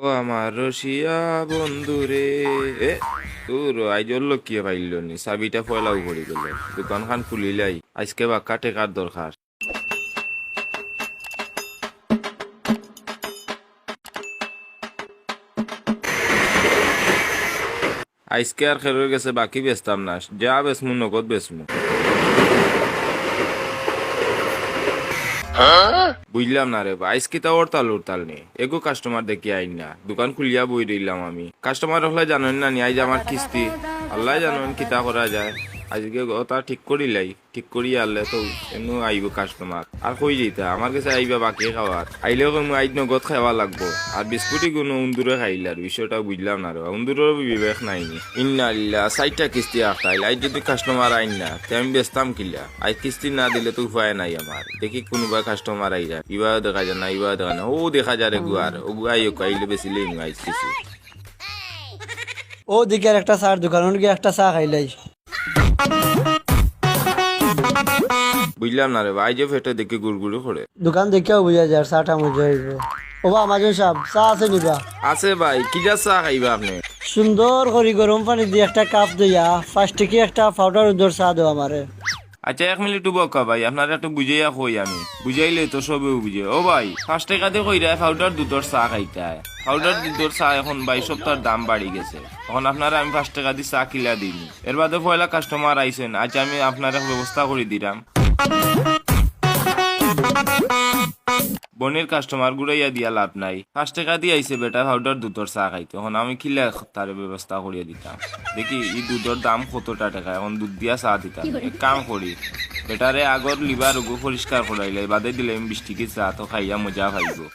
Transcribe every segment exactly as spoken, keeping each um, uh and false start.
ও আমার রসিয়া বন্ধু রে। এ, তোর আইজ অর লগে কিয়ে পাইল নি, চাবিটা পয়লাউ পড়ি গেল। দোকানখান খুলিলাই, আইজকে বাক্কা টেকার দরকার। আইজকে আর খেরোর গেছে বাকি বেচতাম না, যা বেচমু নগদ বেচমু। বুঝলাম না রে বা, আইজ কিতা হরতাল উরতাল নি? এগু কাস্টমার দেখি আইন না, দোকান খুলিয়া বই রইলাম আমি। কাস্টমার অকলে জানইন না নি, আইজ আমার কিস্তি, আল্লায় জানইন কিতা করা যায়। আইজকে অতা ঠিক করিলাই। ঠিক করি আনলে তো এমনেউ আইব কাস্টমার। আর কই যাইতা, আমার গেছে আইবা বাকি খাওয়ার। আইলেও কইমু আইজ নগদ খাওয়া লাগবো। আর বিস্কুট ইগুনু উন্দুরে খাইলার, বিষয়টা বুঝলাম না রে বা। উন্দুরর বিবেক নাই নি। ইন্না লিল্লাহ, চাইরটা কিস্তি আটকাইল। আইজ যদি কাস্টমার আইন না, তে আমি বেচতাম কিলা? আইজ কিস্তি না দিলে তো উপায় নাই আমার। দেখি কুনুবা কাস্টমার আইরা। ইবাও দেখা যায় না, ইবাও দেখা না। অউ দেখা যায় রে গুয়ার। অগু আইউক, আইলে বেচিলে ইমু আইজ কিছু। অউ দেখি আরেকটা চার দোকান, অনো গিয়া একটা চা খাইলাই। বুঝলাম না রে বা, আইজ পেটো দেখি গুড়গুড়ি করে। দোকান দেখিয়াউ বুঝা যার চাটা মজা অইবো। ও বা, মহাজন সাব, চা আছে নি বা? আছে ভাই, কিতা চা খাইবা আপনে? সুন্দর করি গরম পানি দি একটা কাপ দিয়া পাঁচ টেকি একটা পাউডার দুধর চা দেও আমারে। আচ্ছা, এক মিনিট উবাউক্কা ভাই, আপনারে একটু বুঝাইয়া কই আমি। বুঝাইলে তো সবেউ বুঝে। ও ভাই, পাঁচ টেকা দি কইরায় পাউডার দুধর চা খাইতায়। পাউডার দুধর চা এখন ভাই সবতার দাম বাড়ি গেছে। এখন আপনারে আমি পাঁচ টেকা দি চা কিলা দিমু? এর বাদে পয়লা কাস্টমার আইছইন, আচ্ছা আমি আপনারে ব্যবস্থা করি দিরাম। বইনর কাস্টমার ঘুরাইয়া দিয়া লাভ নাই। পাঁচ টেকা দি আইছে বেটা পাউডার দুধর চা খাইতো, এখন আমি কিলা তারে ব্যবস্থা করিয়া দিতাম। দেখি ই দুধর দাম কতটা টেকা, এখন দুধ দিয়া চা দিতাম। এক কাম করি, বেটারে আগর লিভার অগু পরিষ্কার করাইলাই, বাদে দিলে আমি বিশ টেকি চা তো খাইয়া মজা পাইবো।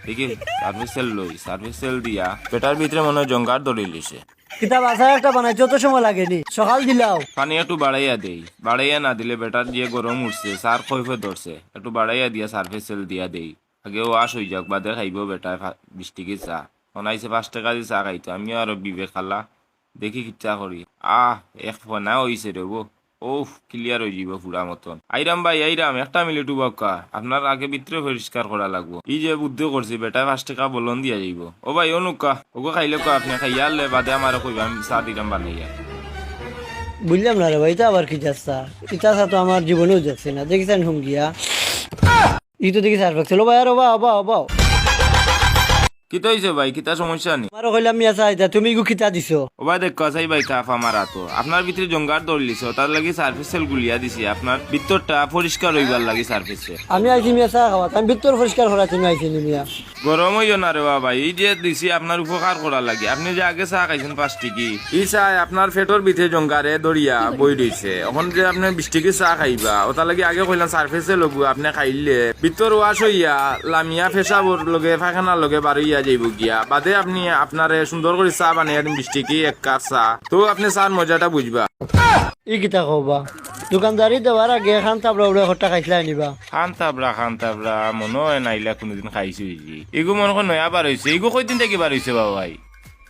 দেখি সার্ফ এক্সেল লই, সার্ফ এক্সেল দিয়া বেটার ভিতরে মনে হয় জঙ্গার ধরি লিছে। কিতা বা চা একটা বানাইতে অত সময় লাগে নি? সকাল দিলাও। পানি একটু বাড়াইয়া দেই, বাড়াইয়া না দিলে বেটার যে গরম উঠছে, চার কইফে ধরছে, একটু বাড়াইয়া দিয়া সার্ফ এক্সেল দিয়া দেই। আগে ওয়াশ অই যাউক, বাদে খাইবো বেটায় ফা-, বিশ টেকি চা। অনো আইছে পাঁচ টেকা দি চা খাইতো, আমিও আরো বিবেক হালা। দেখি কিতা করি। আহ, এক ফনা অইছে রে গো। উফ, ক্লিয়ার অই যাইবো পুরা মতন। আইরাম ভাই, আইরাম, একটা মিনিট উবাউক্কা। আপনার আগে ভিতরে পরিষ্কার করা লাগবো। ই যে বুদ্ধি করছি, বেটায় পাঁচ টেকা বলন দিয়া যাইবো। ও ভাই, অনো উবাউক্কা, অগু খাইলাউক্কা আপনে, খাইয়া আনলে বাদে আমারে কইবা, আমি চা দিরাম বানাইয়া। বুঝলাম না রে ভাই, ইতা আবার কিতা চা? ইতা চা তো আমার জীবনেও দেখছি না। দেখি চাইন হুম গিয়া। ই তো দেখি সার্ফ এক্সেল। ও ভাই, আর ও বা, ও বা, ও বা। কিতা অইছে ভাই? কিতা সমস্যা নি? আমারে কইলাম মিয়া চা ইতা, তুমি ইগু কিতা দিছো? ও ভাই, দেখউক্কা চাই ভাই, কাপ আমার আতো। আপনার ভিতরে জঙ্গার ধরি লিছে, তার লাগি সার্ফ এক্সেল গুলিয়া দিছি। আপনার ভিতরটা পরিষ্কার অইবার লাগি সার্ফ এক্সেল। আমি আইছি মিয়া চা খাওয়াত, আমি ভিতর পরিষ্কার করার জন্য আইছি নি মিয়া। গরম অইও না রে বাবা, ই যে দিছি আপনার উপকার করার লাগি। আপনে যে আগে চা খাইছইন পাঁচ টেকি, ই চায় আপনার পেটর ভিতরে জঙ্গারে ধরিয়া বই রইছে। অখন যে আপনে বিশ টেকি চা খাইবা, অতার লাগি আগে কইলাম সার্ফ এক্সেল অগু আপনে খাইলে ভিতর ওয়াশ অইয়া লামিয়া পেশাবর লগে পায়খানার লগে বারইয়া যাইবো গিয়া। বাদে আপনে আপনারে সুন্দর করি চা বানাইয়া দিমু, বিশ টেকি এক কাপ চা। তো আপনে চার মজাটা বুঝবা। ই কিতা কও বা? দোকানদারি দেওয়ার আগে খান তাবড়া উড়া খট্টা খাইছলায় নি বা? খান তাবড়া, খান তাবড়া, মনো অয় না ইলা কুনুদিন খাইছি অইছি। ইগু মনো কয় নয়া বার অইছে। ইগু কয়দিন থাকি বার অইছে বাবা ভাই?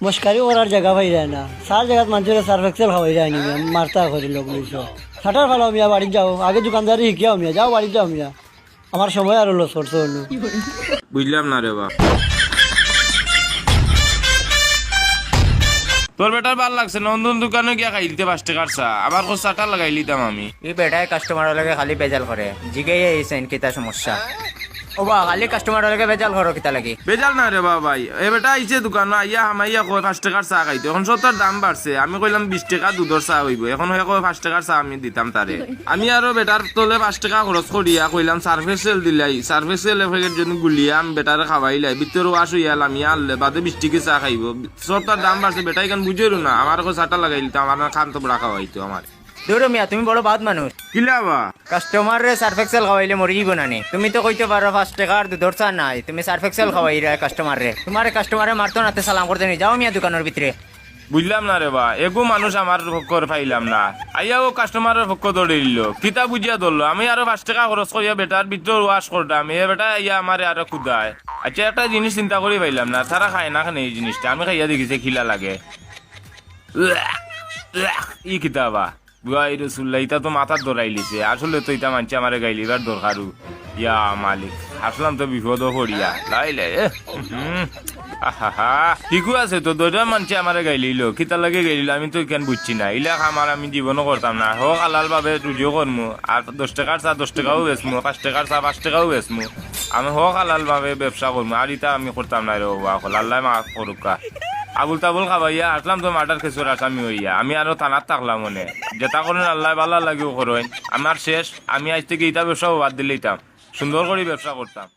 মস্কারি করার জাগা পাইরায় না। চার জাগাত মানষরে সার্ফ এক্সেল খাওয়াইরায় নি মিয়া, মারতা করি লগ লইছো। শাটার ফালাও মিয়া, বাড়িত যাও। আগে দোকানদারি শিখিয়াও মিয়া, যাও বাড়িত যাও মিয়া। আমার সময় আরো লস করছো অনো। বুঝলাম না রে বা। তোর বেটার বার লাগছে না, অন্য দোকানো গিয়া খাইলিতে পাঁচ টেকার চা, আবার কয় চাটা লাগাইলিতাম আমি। ই বেটায় কাস্টমারর লগে খালি বেজাল করে, জিগাইয়া আইছইন কিতা সমস্যা? ও বা, খালি কাস্টমারর লগে বেজাল করো কিতা লাগি? বেজাল না রে বা ভাই, এ বেটা আইছে দোকানো, আইয়া হামাইয়া কয় পাঁচ টেকার চা খাইতো, অখন সবতার দাম বাড়ছে, আমি কইলাম বিশ টেকা দুধর চা অইবো, অখন হে কয় পাঁচ টেকার চা আমি দিতাম তারে। আমি আরো বেটার তলে পাঁচ টেকা খরচ করিয়া কইলাম সার্ফ এক্সেল দিলাই, সার্ফ এক্সেল এক প্যাকেট যদি গুলিয়া আমি বেটারে খাওয়াইলাই, ভিতর ওয়াশ অইয়া লামিয়া আনলে বাদে বিশ টেকি চা খাইবো। সবতার দাম বাড়ছে, বেটায় ইখান বুঝেরও না, আমারে কয় চাটা লাগাইলিতাম, আমার খান তাবড়া খাওয়াইতো আমারে। দুরু মিয়া, তুমি বড় বাদ মানুষ। কিলা বা? কাস্টমাররে সার্ফ এক্সেল খাওয়াইলে মরি যাইবো না নি? তুমি তো কইতে পারো পাঁচ টেকার দুধর চা নাই, তুমি সার্ফ এক্সেল খাওয়াইরায় কাস্টমাররে। তুমারে কাস্টমারে মারতো না তে সালাম করতো নি। যাও মিয়া দোকানর ভিতরে। বুঝলাম না রে বা, এগু মানুষ আমার পক্ষর পাইলাম না। আইয়াউ কাস্টমারর পক্ষ ধরিলিলো। কিতা বুঝিয়া ধরলো? আমি আরো পাঁচ টেকা খরচ করিয়া বেটার ভিতর ওয়াশ করলাম, এ বেটায় আইয়া আমারে আরো কুদায়। আচ্ছা, একটা জিনিস চিন্তা করি পাইলাম না, তারা খায় না কেনে ই জিনিসটা? আমি খাইয়া দেখিছি কিলা লাগে। ই কিতা বা? বুয়াই রসুল্লাহ, ইতা তো মাথাত ধরাইলিছে। আসলে তো ইতা মানষে আমারে গাইলিবার দরকারও। ইয়া মালিক, আসলাম তো বিপদো পড়িয়া। লাই লাই, এ, হুম, আহাহা। ঠিকও আছে তো, দুইটা মানষে আমারে গাইলিলো। কিতার লাগি গাইলিলো, আমি তো ইখান বুঝছি না। ইলা কাম আর আমি জীবনও করতাম না। হক হালাল ভাবে রুজিও করমু, আর দশ টেকার চা দশ টেকাও বেচমু, পাঁচ টেকার চা পাঁচ টেকাও বেচমু। আমি হক হালাল ভাবে ব্যবসা করমু, আর ইতা আমি করতাম না রে বাবা, হকল আল্লায় মাফ করুক্কা। আবুল তাবুল খাবাইয়া আসলাম তো মার্ডার কেসর আসামি অইয়া, আমি আরো থানাত থাকলাম অনে। যেটা করইন আল্লায় ভালার লাগিউ করইন। আমার শেষ, আমি আইজ থাকি ইতা ব্যবসাও বাদ দিলাইতাম, সুন্দর করি ব্যবসা করতাম।